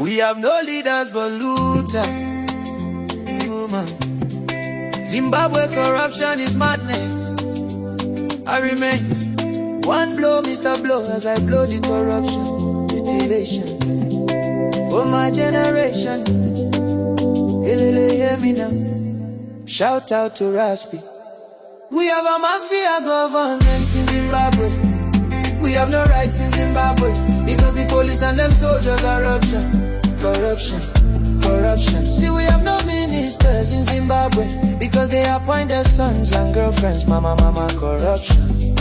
We have no leaders but looter. Woman. Zimbabwe corruption is madness. I remain one blow, Mr. Blow, as I blow the corruption, mutilation. For my generation, Elele, hear me now. Shout out to Raspi. We have a mafia government in Zimbabwe. We have no rights in Zimbabwe because the police and them soldiers are corruption, corruption, corruption. See, we have no ministers in Zimbabwe because they appoint their sons and girlfriends. Mama, mama, corruption.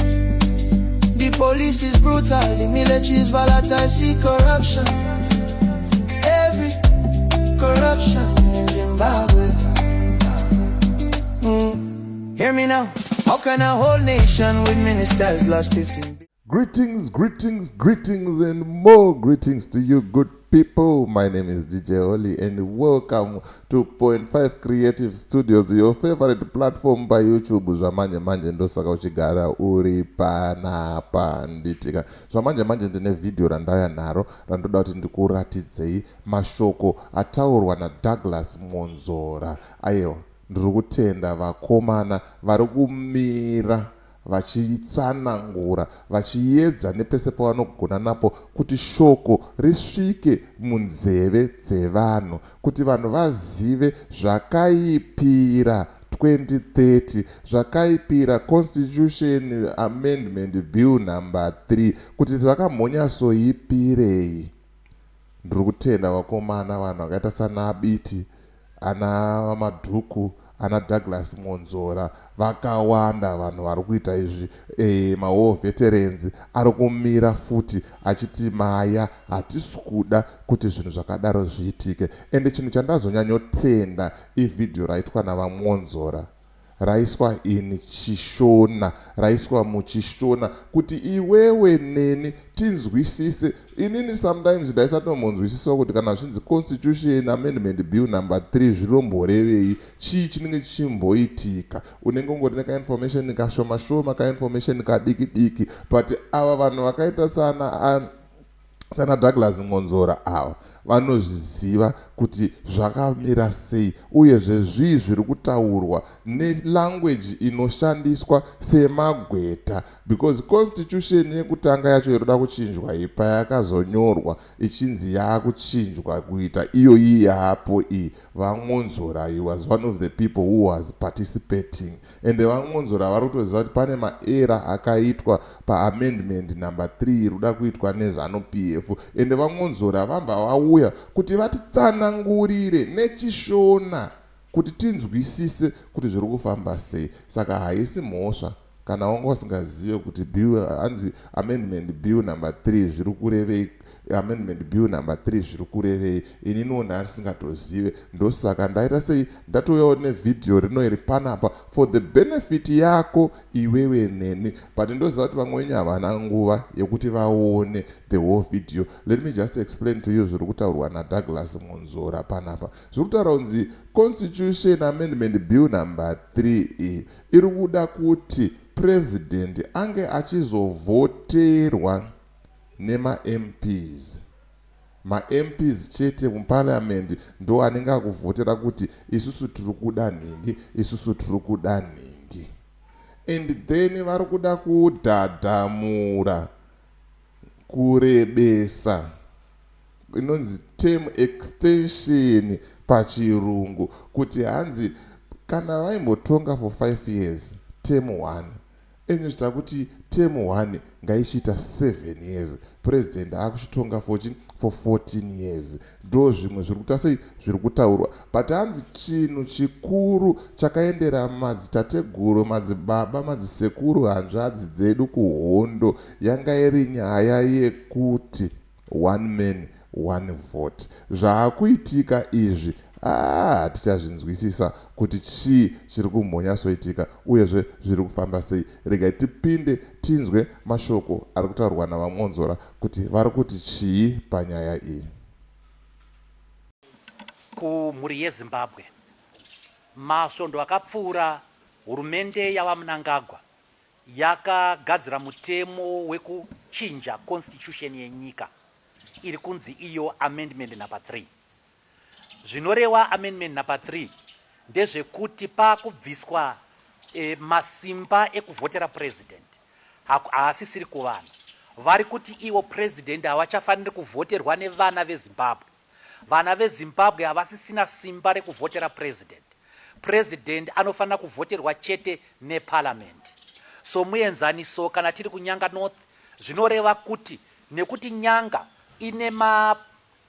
The police is brutal, the military is volatile. See corruption. Every corruption in Zimbabwe. Hear me now. How can a whole nation with ministers lost 15 Greetings, greetings, greetings, and more greetings to you, good people. My name is DJ Oli, and welcome to Point 5 Creative Studios, your favorite platform by YouTube. Zvamanje manje ndosaka uchigara uri panapa nditika. Zvamanje manje ndine vhidhiyo randauya naro randoda kuti ndikuratidzei mashoko ataurwa naDouglas Mwonzora. Aiwa, ndiri kutenda vakomana vari kumira vachitsanangura, vachiedza nepese pavanogona napo kuti shoko risvike munzeve dzevanhu, kuti vanhu vazive zvakaipira 2030, zvakaipira Constitution Amendment Bill number 3, kuti zvakambonyatsoipirei. Ndiri kutenda vakomana, vanhu vakaita sana Biti, ana Madhuku, ana Douglas Mwonzora, vakawanda vanhu vari kuita izvi. Mawar veterans ari kumira futi achiti maya, hatisi kuda kuti zvinhu zvakadaro zviitike. Ende chinhu chandazonyanyotenda ivhidhiyo raitwa navaMwonzora, raiswa in Chishona, raiswa muChishona kuti iwewe neni tinzwisise. Inini sometimes ndaisatombonzwisisa kuti kana zvinzi Constitution Amendment Bill number 3 zvinomborevei, chii chinenge chichimboitika. Unenge ungori nekainformation kashoma shoma, kainformation kadiki diki, but ava vanhu vakaita sana Douglas Mwonzora ava vanozviziva kuti zvakamira sei, uyezve zvii zviri kutaurwa nelanguage inoshandiswa semagweta, because constitution yekutanga yacho inoda kuchinjwa ipa yakazonyorwa ichinzi yaakuchinjwa kuita iyoyi yaapo iyi, vaMwonzora, he was one of the people who was participating, and vaMwonzora vari kutoziva kuti pane maerror akaitwa paamendment number 3 iri kuda kuitwa neZANU PF. Ende vaMwonzora vambva vauya kuti vatitsanangurire neChishona kuti tinzwisise kuti zviri kufamba sei. Saka haisi mhosva kana wanga usingazive kuti bill hanzi Amendment Bill number 3 zviri kurevei, Amendment Bill number 3 zviri kurevei. Ininiwo ndandisingatozive, ndosaka ndaita sei, ndatouyawo nevhidhiyo rino iri panapa for the benefit yako iwewe neni. But ndoziva kuti vamwe venyu havana nguva yekuti vaone the whole video. Let me just explain to you zviri kutaurwa naDouglas Mwonzora panapa. Zviri kutaura kunzi Constitution Amendment Bill number 3 iyi iri kuda kuti purezidendi ange achizovhoterwa nemaMPs, maMPs chete muparliament ndo anenge akuvhotera kuti isusu tiri kuda nhingi, isusu tiri kuda nhingi. And then vari kuda kudhadhamura, kurebesa inonzi term extension pachirungu, kuti hanzi kana vaimbotonga for 5 years term 1, inoita kuti term 1 ngaichiita 7 years, president akuchitonga for 14 years. Ndo zvimwe zviri kuita sei, zviri kutaurwa. But hanzi chinhu chikuru chakaendera madzitateguru, madzibaba, madzisekuru, hanzvadzi dzedu kuhondo yanga iri nyaya yekuti one man, one vote. Zvaakuitika izvi, hatichazvinzwisisa kuti chii chiri kumbonyatsoitika, uyezve zviri kufamba sei. Regai tipinde tinzwe mashoko ari kutaurwa navaMwonzora kuti vari kuti chii panyaya iyi. Kumhuri yeZimbabwe, masvondo akapfuura hurumende yavaMnangagwa yakagadzira mutemo wekuchinja constitution yenyika. iri kunzi iyo amendment number 3. Zvinorewa amendment number 3 ndezvekuti pakubviswa masimba ekuvhotera president haasisiri kuvanhu. Vari kuti ivo president havachafaniri kuvhoterwa nevana veZimbabwe. Vana veZimbabwe havasisina simba rekuvhotera president. President anofanira kuvhoterwa chete neparliament. Somuenzaniso, kana tiri kuNyanga North, zvinoreva kuti nekuti Nyanga ine ma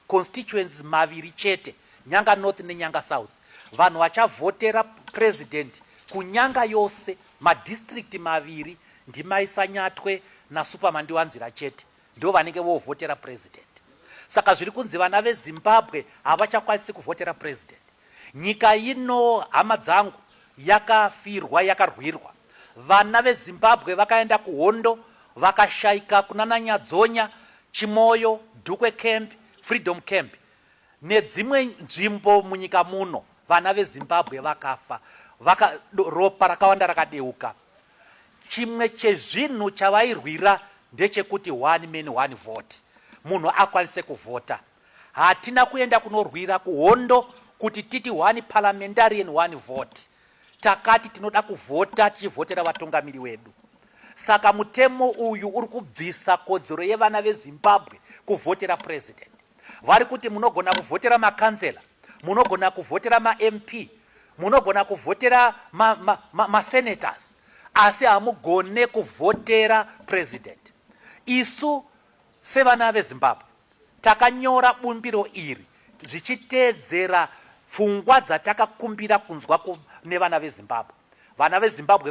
constituencies maviri chete, Nyanga North neNyanga South, vanhu vachavhotera president kuNyanga yose, madistrict maviri ndiMai Sanyatwe naSupa Mandiwanzira chete ndo vanenge vovhotera president. Saka zviri kunzi vana veZimbabwe havachakwanisi kuvhotera president. Nyika ino, hama dzangu, yakafirwa, yakarwirwa. Vana veZimbabwe vakaenda kuhondo vakashaika kunana Nyadzonya, Chimoyo, Dukwe Camp, Freedom Camp nedzimwe nzvimbo munyika muno. Vana veZimbabwe vakafa, ropa rakawanda rakadeuka. Chimwe chezvinhu chavairwira ndechekuti one man one vote, munhu akwanise kuvhota. Hatina kuenda kunorwira kuhondo kuti titi one parliamentarian one vote. Takati tinoda kuvhota tichivhotera vatungamiri wedu. Saka mutemo uyu uri kubvisa kodzero yevana veZimbabwe kuvhotera president. Vari kuti munogona kuvhotera makanzela, munogona kuvhotera maMP, munogona kuvhotera masenators, ma, ma asi hamugone kuvhotera president. Isu sevana veZimbabwe takanyora bumbiro iri zvichiteedzera pfungwa dzatakakumbira kunzwa nevana veZimbabwe. Vana veZimbabwe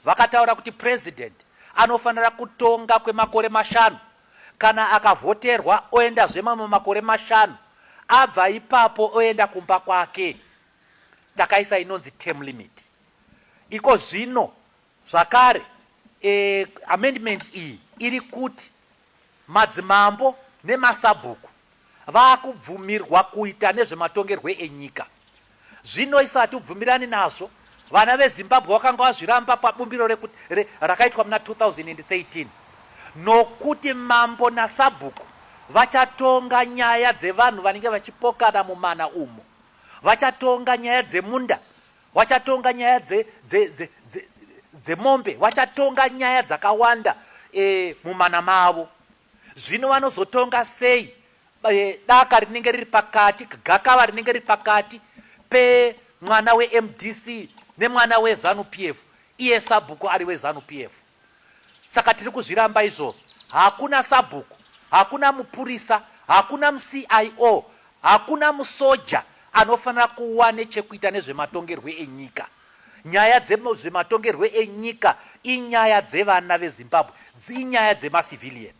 vakataura kuti president anofanira kutonga kwemakore 5. Kana akavhoterwa oendazve mamwe makore 5, abva ipapo oenda kumba kwake. Takaisa inonzi term limit. Iko zvino zvakare amendment iyi iri kuti madzimambo nemasabhuku vaakubvumirwa kuita nezvematongerwe enyika. Zvino isu hatibvumirani nazvo. Vana veZimbabwe vakanga vazviramba pabumbiro rakaitwa muna 2013, nokuti mambo nasabhuku vachatonga nyaya dzevanhu vanenge vachipokana mumana umo, vachatonga nyaya dzemunda, vachatonga nyaya dzemombe, vachatonga nyaya dzakawanda mumana mavo. Zvino vanozotonga sei daka rinenge riri pakati, gakava rinenge riri pakati pemwana weMDC nemwana weZANU PF, iye sabhuku ari weZANU PF? Saka tiri kuzviramba izvozvo. Hakuna sabhuku, hakuna mupurisa, hakuna muCIO, hakuna musoja anofanira kuwa nechekuita nezvematongerwe enyika. Nyaya dzezvematongerwe enyika inyaya dzevana veZimbabwe, inyaya dzemacivilian.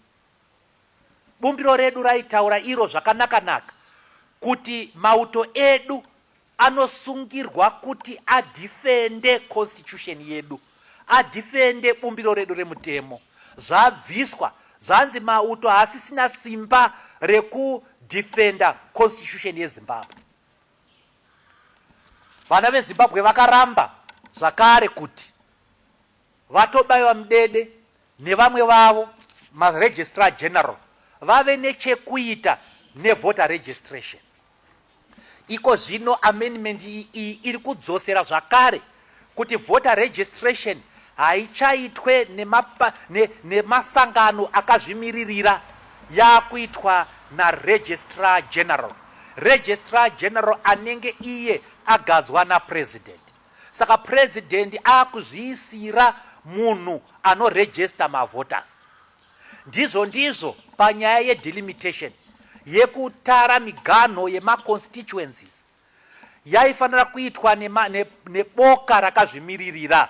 Bumbiro redu raitaura iro zvakanaka-naka kuti mauto edu anosungirwa kuti adhifende constitution yedu, adhifende bumbiro redu remutemo. Zvabviswa, zvanzi mauto haasisina simba rekudhifenda constitution yeZimbabwe. Vana veZimbabwe vakaramba zvakare kuti vatobaiwa mudede nevamwe vavo maregistrar general vave nechekuita nevoter registration. Iko zvino amendment iyi iri kudzosera zvakare kuti voter registration haichaitwe nemasangano akazvimiririra, yakuitwa naregistrar general. Registrar general anenge iye agadzwa napresident. Saka president akuzviisira munhu anoregister mavoters. Ndizvo panyaya yedelimitation, yekutara miganho yemaconstituencies, yaifanira kuitwa neboka rakazvimiririra.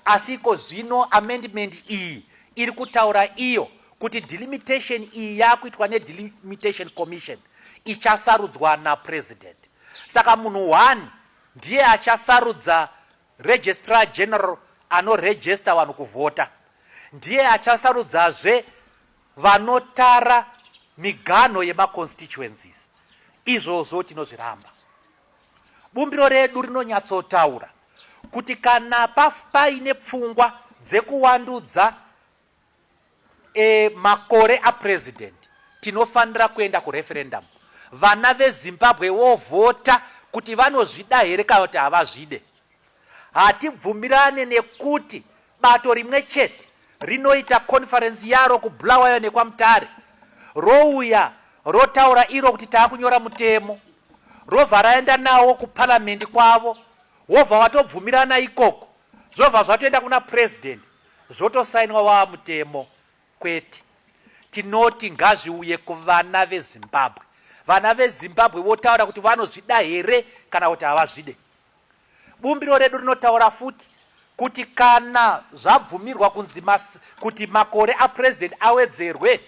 Asi iko zvino amendment iyi iri kutaura iyo kuti delimitation iyi yakuitwa nedelimitation commission ichasarudzwa napresident. Saka munhu 1 ndiye achasarudza registrar general anoregister vanhu kuvhota, ndiye achasarudzazve vanotara miganho yemaconstituencies. Izvozvo tinozviramba. Bumbiro redu rinonyatsotaura kuti kana paine pfungwa dzekuwandudza makore apresident, Tinofanira kuenda kureferendum, vana veZimbabwe vovhota kuti vanozvida here kana kuti havazvide. Hatibvumirane nekuti bato rimwe chete rinoita conference yaro kuBulawayo nekwaMutare, rouya rotaura iro kuti taakunyora mutemo, robva raenda nawo kuparliament kwavo, wobva watobvumirana ikoko, zvobva zvatoenda kuna president, zvotosainwa wava mutemo. Kwete. Tinoti ngazviuye kuvana veZimbabwe. Vana veZimbabwe votaura kuti vanozvida here kana kuti havazvide. Bumbiro redu rinotaura futi kuti kana zvabvumirwa kunzi mas, kuti makore apresident awedzerwe,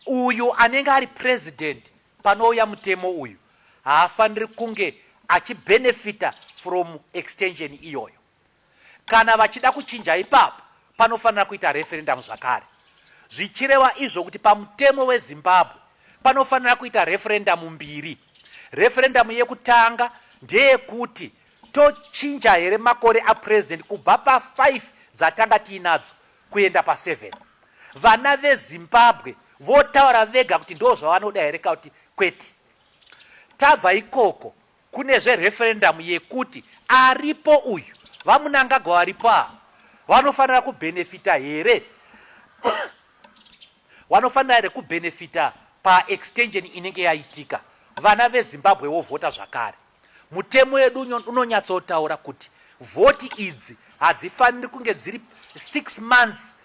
uyu anenge ari president panouya mutemo uyu haafaniri kunge achibenefita from extension iyoyo. Kana vachida kuchinja ipapo panofanira kuita referendum zvakare. Zvichireva izvo kuti pamutemo weZimbabwe panofanira kuita referendum mbiri. Referendum yekutanga ndeyekuti tochinja here makore apresident kubva pa5 dzatanga tiinadzo kuenda pa7. Vana veZimbabwe votaura vega kuti ndo zvavanoda here kana kuti kwete. Tabva ikoko Kunezve referendum yekuti aripo uyu vaMunangagwa varipo ava vanofanira kubenefita here vanofanira here kubenefita paextension inenge yaitika vana veZimbabwe vovhota zvakare. Mutemo wedu unonyatsotaura kuti vhoti idzi hadzifaniri kunge dziri 6 months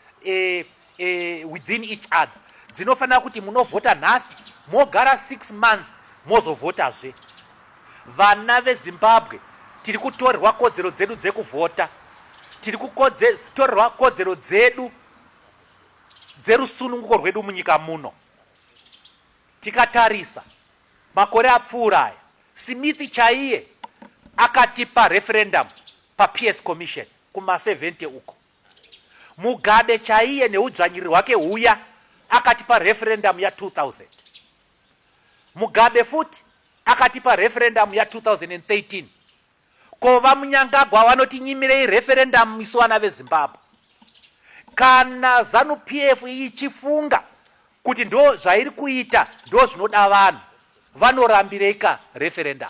within each other. Dzinofanira kuti munovhota nhasi mogara 6 months mozovhotazve. Vana veZimbabwe tiri kutorerwa kodzero dzedu dzekuvhota, tiri kutorerwa kodzero dzedu dzerusununguko rwedu munyika muno. Tikatarisa makore apfuura aya, Smith chaiye akatipa referendum paPeace Commission kuma 70 uko. Mugabe chaiye neudzvanyiriri hwake huya akatipa referendum ya 2000. Mugabe futi akatipa referendum ya 2013. Ko VaMunyangagwa vanotinyimirei referendum isu vana veZimbabwe? Kana Zanu PF ichifunga kuti ndo zvairi kuita ndo zvinoda vanhu, vanorambireika referendum?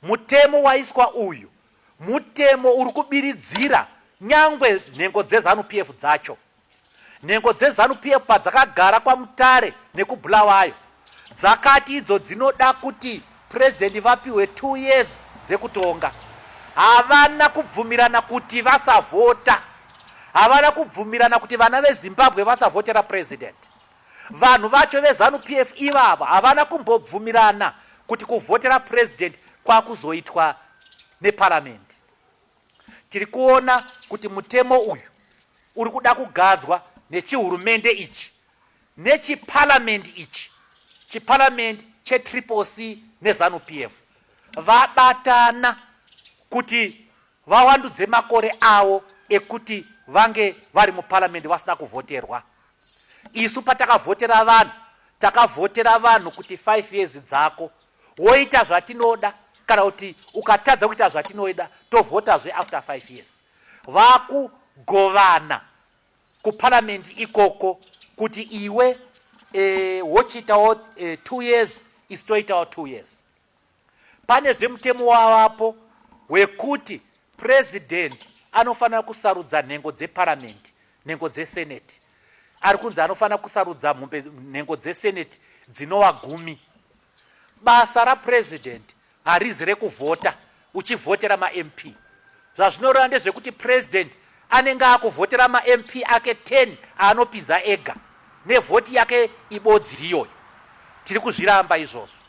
Mutemo waiswa uyu mutemo uri kubiridzira nyangwe nhengo dzeZanu PF dzacho. Nhengo dzeZanu PF padzakagara kwaMutare nekuBulawayo dzakati idzo dzinoda kuti President vapiwe 2 years dzekutonga. Havana kubvumirana kuti vasavhota. Havana kubvumirana kuti vana veZimbabwe vasavhotera President. Vanhu vacho veZanu PF ivava havana kumbobvumirana kuti kuvhotera President kwakuzoitwa neParliament. Tiri kuona kuti mutemo uyu uri kuda kugadzwa nechihurumende ichi nechiparliament ichi, chiparliament cheTriple C neZanu PF vabatana kuti vawandudze makore avo ekuti vange vari muparliament vasina kuvhoterwa. Isu patakavhotera vanhu, takavhotera vanhu kuti 5 years dzako woita zvatinoda kana kuti ukatadza kuita zvatinoida tovhotazve after 5 years. Vakugovana kuparliament ikoko kuti iwe wochiitawo 2 years isu toitawo 2 years. Pane zvemutemo wavapo wekuti President anofanira kusarudza nhengo dzeparamende, nhengo dzeSenate. Ari kunzi anofanira kusarudza nhengo dzeSenate dzinova gumi. Basa raPresident harizi rekuvhota uchivhotera maMP. Zvazvinoreva ndezvekuti President anenge akuvhotera maMP ake 10 aanopinza ega nevhoti yake ibodzi iyoyo. Tiri kuzviramba izvozvo.